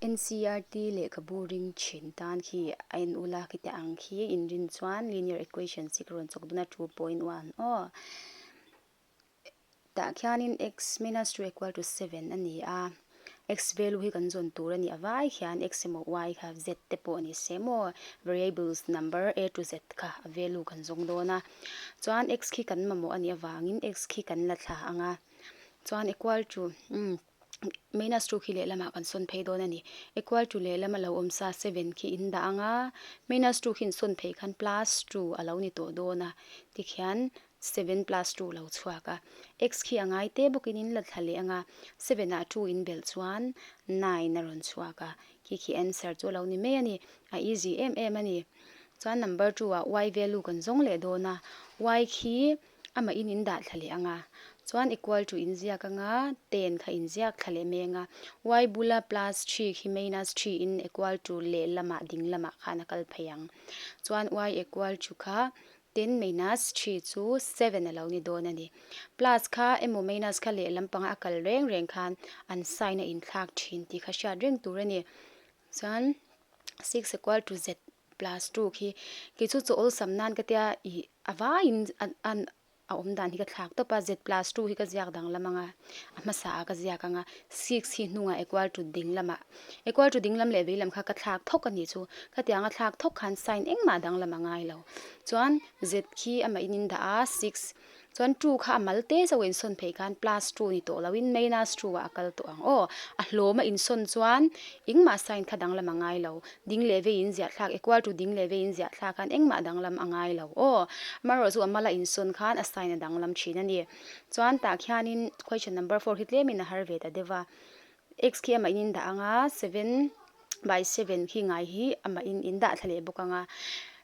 NCERT lehkhabu ring thin tan khi a en ula khiti ang khi in rin chuan linear equations hi ka rawn chawk dawn a 2.1 aw. Tah khianin x minus 2 equal to 7 a ni a, x value hi kan zawn tur a ni a vai khian x emaw y kha z te pawh a ni se maw variables number a to z kha a value kan zawng dawn a. Chuan x khi kan mamawh a nih avangin x khi kan la thla ang a, chuan equal to umm minus 2 khi lehlamah kan sawn phei dawn a ni. Equal to lehlam a lo awm sa 7 khi in dah ang a, minus 2 khi in sawn phei khan plus 2 a lo ni tawh dawn a, tikhian 7 plus 2 lo chhuak a. X khi a ngai te bawkin in la thla leh ang a, 7 ah 2 in belh chuan 9 a rawn chhuak a, khi khi answer chu a lo ni mai a ni, a easy em em a ni. Chuan number 2 ah y value kan zawng leh dawn a, y khi Amah in in dah thla leh ang a, chuan equal to in ziak ang a, 10 kha in ziak thla leh mai ang a, y bula plus 3 khi minus 3 in equal to leh lamah ding lamah khan a kal phei ang. Chuan y equal to kha 10 minus 3 chu 7 a lo ni dawn a ni. Plus kha emaw minus kha leh lampanga a kal reng reng khan an sign a inthlak thin tih kha hriat reng tur a ni. Chuan 6 equal to z plus 2 khi kei chu chaw awlsam nan ka tia ih a vaiin a a awm dan hi ka thlak tawp a z plus 2 hi ka ziak danglam ang a a hmasa ah ka ziak ang a 6 hi hnungah equal to ding lamah equal to ding lam leh vei lam kha ka thlak thawk a nih chu khatiang a thlak thawk khan sign engmah danglam a ngai lo chuan z khi amah in in dah a 6 Chuan 2 kha a mal te chauh a insawn phei khan plus 2 ni tawh loin minus 2 ah a kal tawh ang aw. A hlawm a insawn chuan engmah sign kha danglam a ngai lo. Ding leh vei in ziah thlak equal to ding leh vei in ziah thlak khan engmah danglam a ngai lo aw. Amaherawhchu a mal a insawn khan a sign a danglam thin a ni. Chuan tah khianin question number 4 khi tlemin a har ve ta deuh a. X khi amah in in dah ang a, 7 by 7 khi ngai hi amah in in dah thla leh bawk ang a.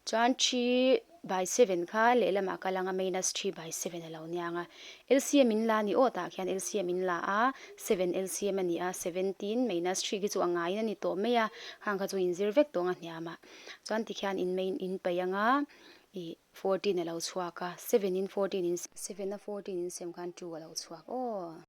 Chuan 3 by 7 kha lehlamah kal ang a, minus 3 by 7 a lo nia ang a. LCM in la a ni aw tah khian LCM in la a, 7 LCM a ni a, 17 minus 3 khi chu a ngaiin a ni tawh mai a, khang kha chu in zir vek tawh ang a hniamah. Chuan tikhian in main in paih ang a, ih 14 a lo chhuak a, 7 in 14 in 7 a 14 in sem khan 2 a lo chhuak aw.